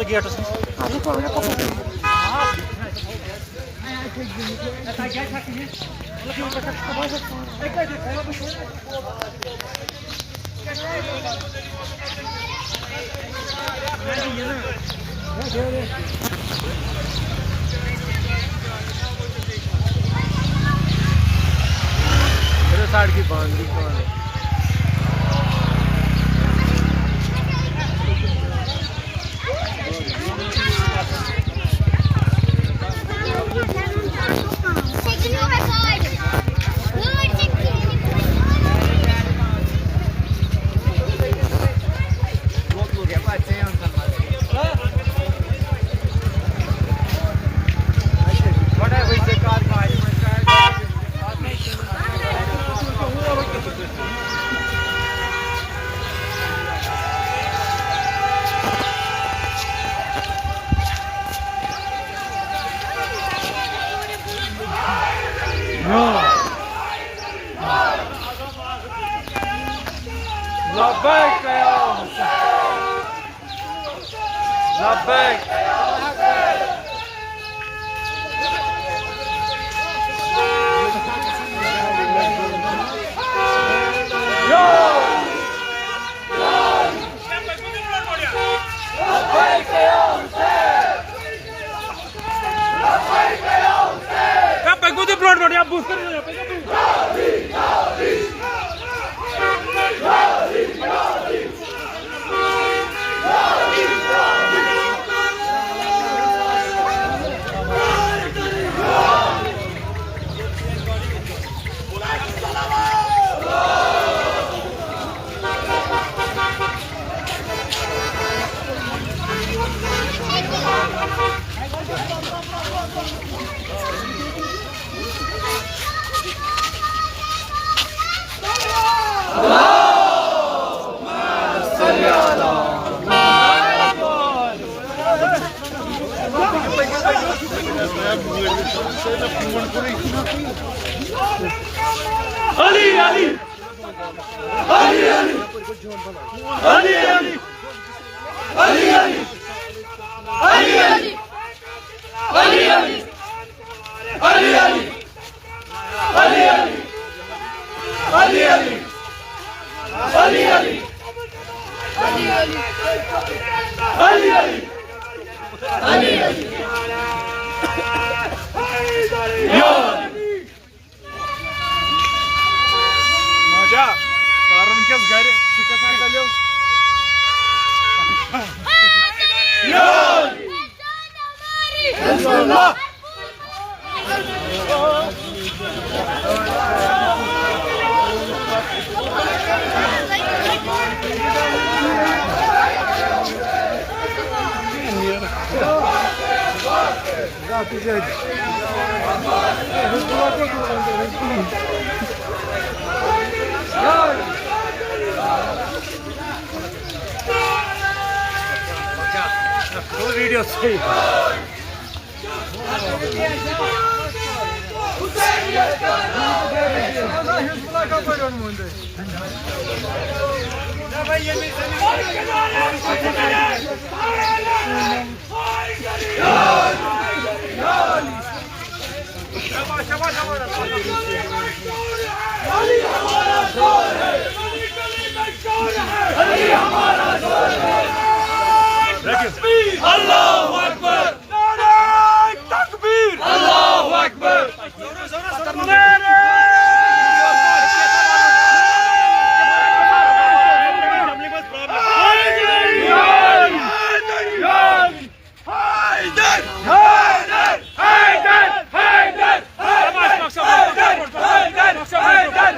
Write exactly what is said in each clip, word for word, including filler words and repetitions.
گیٹس منٛز۔ سڑکی بند۔ لبیک یا حسین۔ لبیک۔ پکو تُہۍ برونٛٹھ برونٛٹھ، یا بُتھ کٔرِو، یا پٔکِو تُہۍ۔ علی، علی۔ علی، علی۔ علی، علی۔ علی، علی۔ علی، علی۔ علی، علی۔ علی، علی۔ علی، علی۔ علی، علی۔ علی، علی۔ علی، علی۔ علی، علی۔ یا علی۔ ماجا، تارُن کیٛاہ گرِ؟ شِکس ہا گلیو۔ یا علی۔ انشاءاللہ۔ ویڈیو صحیح۔ اللہ اکبر۔ نعرہ تکبیر۔ اللہ اکبر۔ حیدر! حیدر! حیدر! حیدر! حیدر!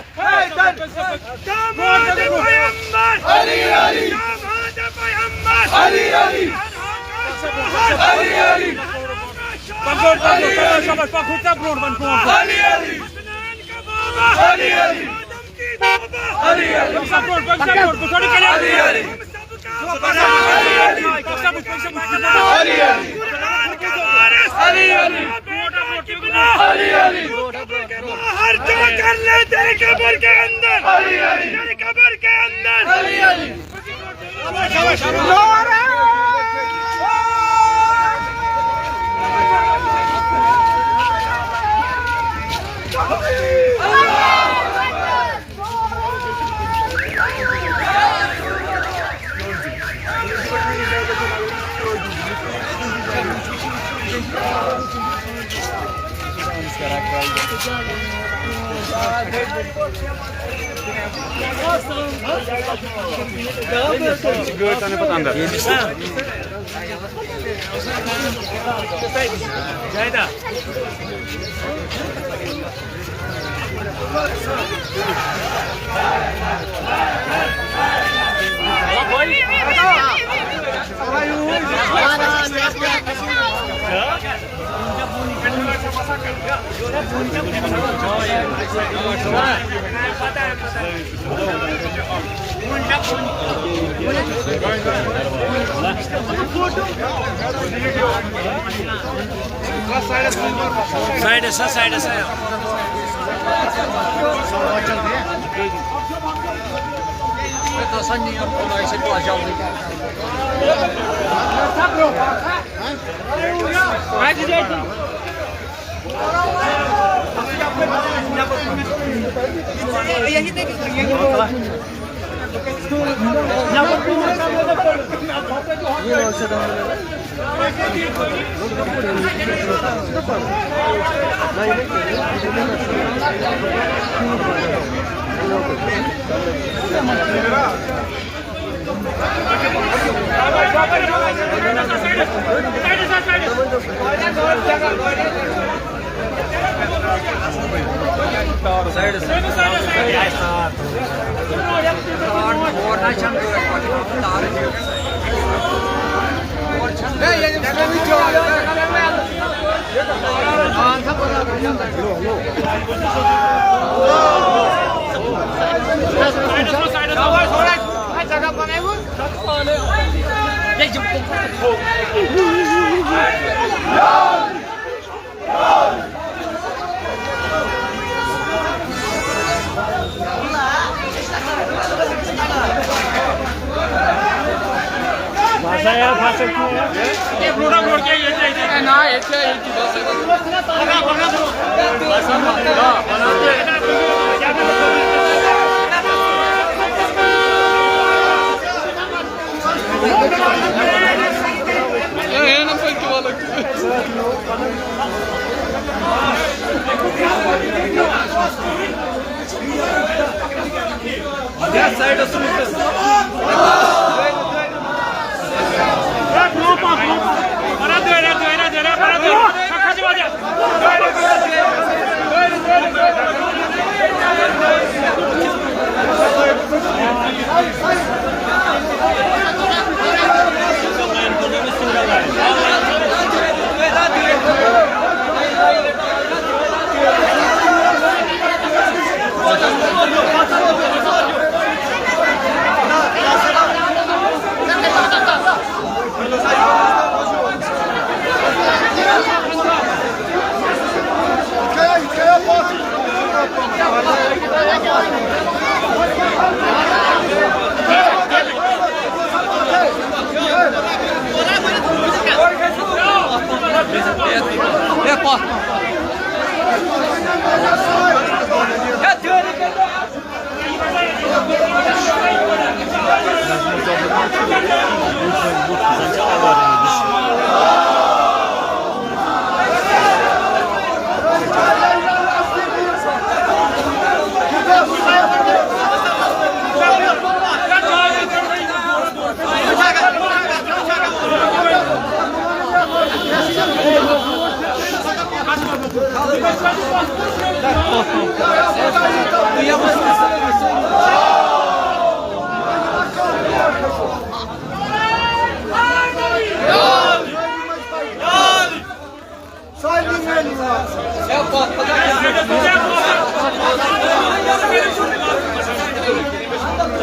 حیدر! داماد پیغمبر! علی، علی! داماد پیغمبر! علی، علی! علی، علی! پکوڑ، پکوڑ، پکوڑ، شاباش، پکوڑ، ژےٚ برونٛٹھ وۄنۍ، برونٛٹھ، برونٛٹھ۔ علی، علی! عدنان کا بابا! علی، علی! آدم کی بابا! علی، علی! پکوڑ، پکوڑ، پکوڑ، پکوڑ۔ علی، علی! علی، علی! قرآن کا وارث، علی، علی! علی، علی! قبلہ، علی، علی! قبر کے باہر، تیرے قبر کے اندر، علی، علی! تیرے قبر کے اندر، علی، علی! گٲڑۍ ژَلنہٕ پَتہٕ اَندَر۔ سایڈس ہا، سایڈس ہا۔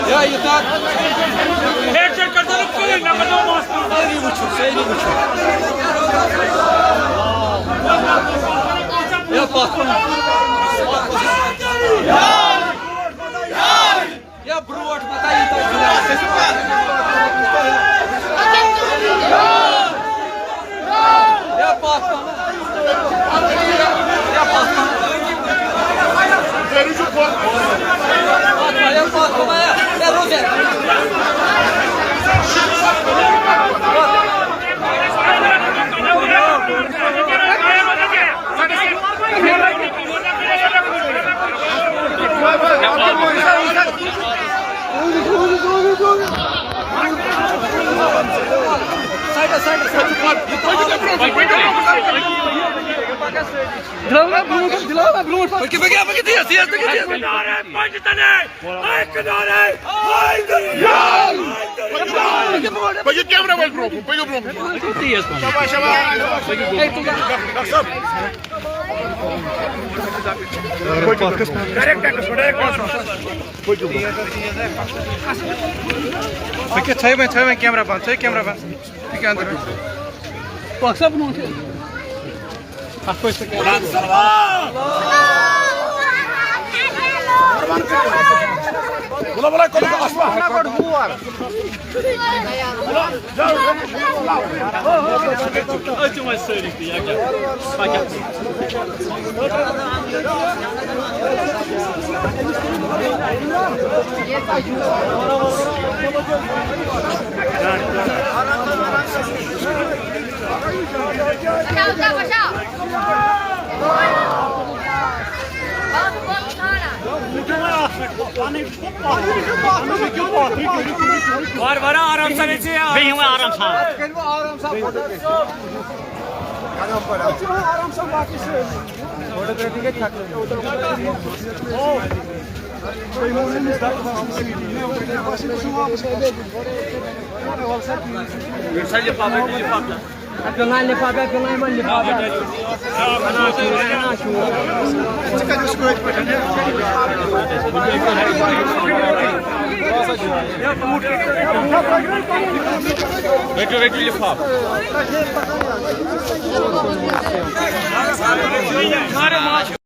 یا، یہِ تَتھ۔ ہیڈ شیڈ کٔرۍزیو نہٕ کٕہٕنۍ، مےٚ کٔرۍزیو ماسک۔ سٲری وٕچھِو، سٲری وٕچھِو۔ یا، پَتھ کُن۔ یا، برونٛٹھ مہ تھٲیِو تُہۍ خۄدایَس۔ یا، پَتھ کُن۔ پٔکِو، پٔکِو، پٔکِو، تیز، تیز، پٔکِو، تیز۔ اکھ نعرٕ پنجتنٕے، اکھ نعرٕ حیدری۔ پٔکِو کیمرہ وٲلۍ برونٛہہ کُن، پٔکِو برونٛہہ کُن۔ شاباش، شاباش۔ ڈاکٹر صٲب۔ ڈائریکٹ ڈاکٹر صٲب، ڈائریکٹ ڈاکٹر صٲب۔ پٔکِو، تھٲیِو وۄنۍ، تھٲیِو وۄنۍ کیمرہ بنٛد، تھٲیِو کیمرہ بنٛد۔ پٔکِو اندر۔ پکھ صٲب، برونٛہہ کُن۔ وار وار آرام سان گژھِ۔ بیٚیہِ یِمو آرام سان۔ رٔٹِو، رٔٹِو لِفاف۔